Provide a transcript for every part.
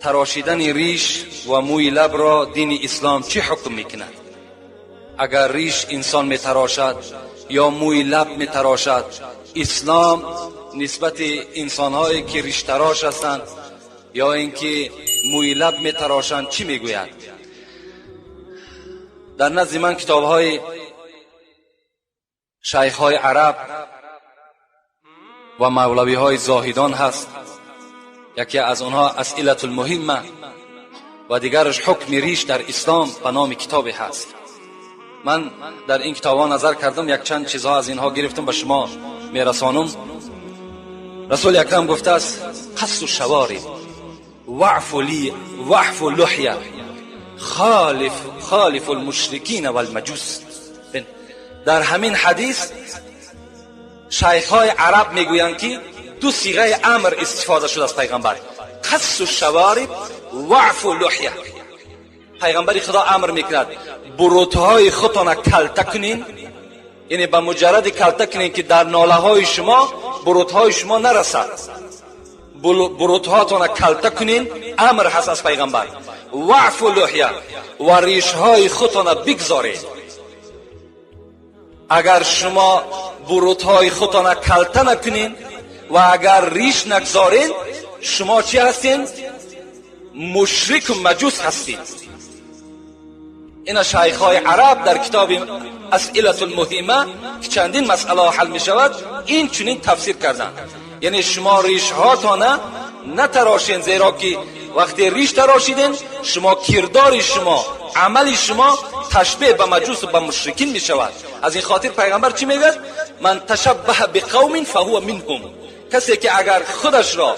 Тарошидани риш ва мӯи лабро дини ислом чӣ ҳукм мекунад? Агар риш инсон метарошад ё мӯи лаб метарошад, ислом нисбати инсонҳое ки риштарош ҳастанд ё ин ки мӯи лаб метарошанд чӣ мегӯяд? Дар назди ман китобҳои шайхҳои араб ва мавлавиҳои зоҳидон ҳаст. Яке аз онҳо асилату лмуҳимма ва дигараш ҳукми риш дар ислом ба номи китобе ҳаст. Ман дар ин китобҳо назар кардам, якчанд чизҳо аз инҳо гирифтам, ба шумо мерасонам. Расули акрам гуфтааст: қассу шавориб ваъфу ли ваъфу луҳя холифу лмушрикина валмаҷус. Дар ҳамин ҳадис шайхҳои араб мегӯянд, ки ду сиғаи амр истифода шуд аз пайғамбар: қассу шавориб ваъфу луҳя. Пайғамбари худо амр мекунад: бурутҳои худтона калта кунин, яъне ба муҷарради калта кунин, ки дар нолаҳои шумо бурутҳои шумо нарасад. Бурутҳоатона калта кунин, амр ҳаст аз пайғамбар. Ваъфу луҳя, ва ришҳои худтона бигзоред. Агар шумо бурутҳои худтона калта накунин ва агар риш нагзорен, шумо чӣ ҳастен? Мушрику маҷус ҳастед. Ина шайхҳои араб дар китоби асилату лмуҳима, ки чандин масъалаҳо ҳал мешавад, ин чунин тафсир карданд: яъне шумо ришҳоатона натарошен, зеро ки вақте риш тарошиден, шумо кирдори шумо, амали шумо ташбеҳ ба маҷусу ба мушрикин мешавад. Аз ин хотир пайғамбар чӣ мегӯяд? Ман ташаббаҳа биқавмин фаҳува минҳум. Касе ки агар худашро,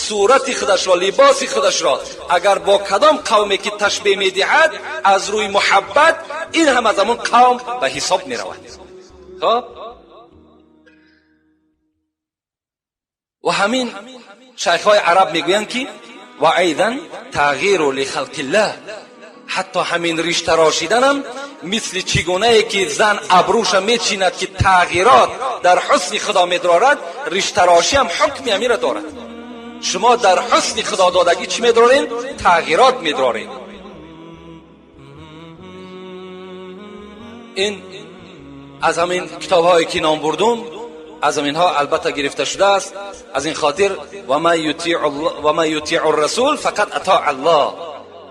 сурати худашро, либоси худашро агар бо кадом қавме ки ташбеҳ медиҳад аз рӯи муҳаббат, ин ҳам аз ҳамон қавм ба ҳисоб меравад. Хоб, ва ҳамин шайхҳои араб мегӯянд, ки ва айдан тағйиру лихалқиллаҳ, ҳатто ҳамин риш тарошиданам мисли чӣ гунае ки зан абрӯша мечинад, ки тағйирот дар ҳусни худо медорад, риштарошиам ҳукми ҳамира дорад. Шумо дар ҳусни худододагӣ чӣ медоред? Тағйирот медоред. Ин аз ҳамин китобҳое ки ном бурдум, аз ҳаминҳо албатта гирифта шудааст. Аз ин хотир ва ман ютиъу расул фақат атоа аллоҳ.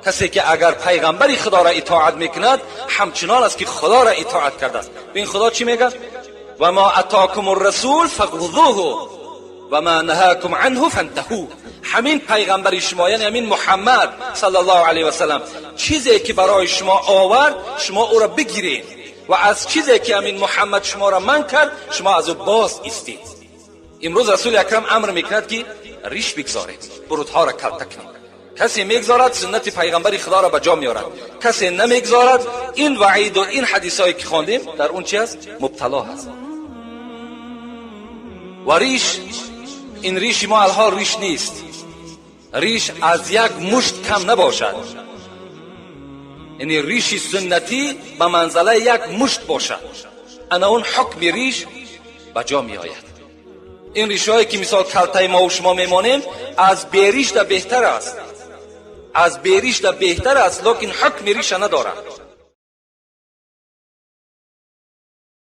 Касе ки агар пайғамбари худоро итоат мекунад, ҳамчунон аст ки худоро итоат кардааст. Бин, худо чӣ мегӯяд? Ва ма атокум расул фахузуҳу ва ма наҳакум анҳу фантаҳу. Ҳамин пайғамбари шумо, яъне ҳамин муҳаммад саллаллоҳу алайҳи васаллам, чизе ки барои шумо овард, шумо ӯро бигиред, ва аз чизе ки ҳамин муҳаммад шуморо манъ кард, шумо аз ӯ боз истед. Имрӯз расули акрам амр мекунад, ки риш бигзоред, бурутҳоро калта кунед. Касе мегзорад, суннати пайғамбари худоро ба ҷо меорад, касе намегзорад, ин ваиду ин ҳадисҳое ки хондем, дар он чи аст? Мубтало ҳаст. Ва риш, ин риши мо алҳол риш нест, риш аз як мушт кам набошад, яъне риши суннатӣ ба манзалаи як мушт бошад, ана он ҳукми риш ба ҷо меояд. Ин ришҳое ки мисол калтаи мову шумо мемонем, аз беришда беҳтар аст, аз беришда беҳтар аст, лекин ҳукми риша надорад.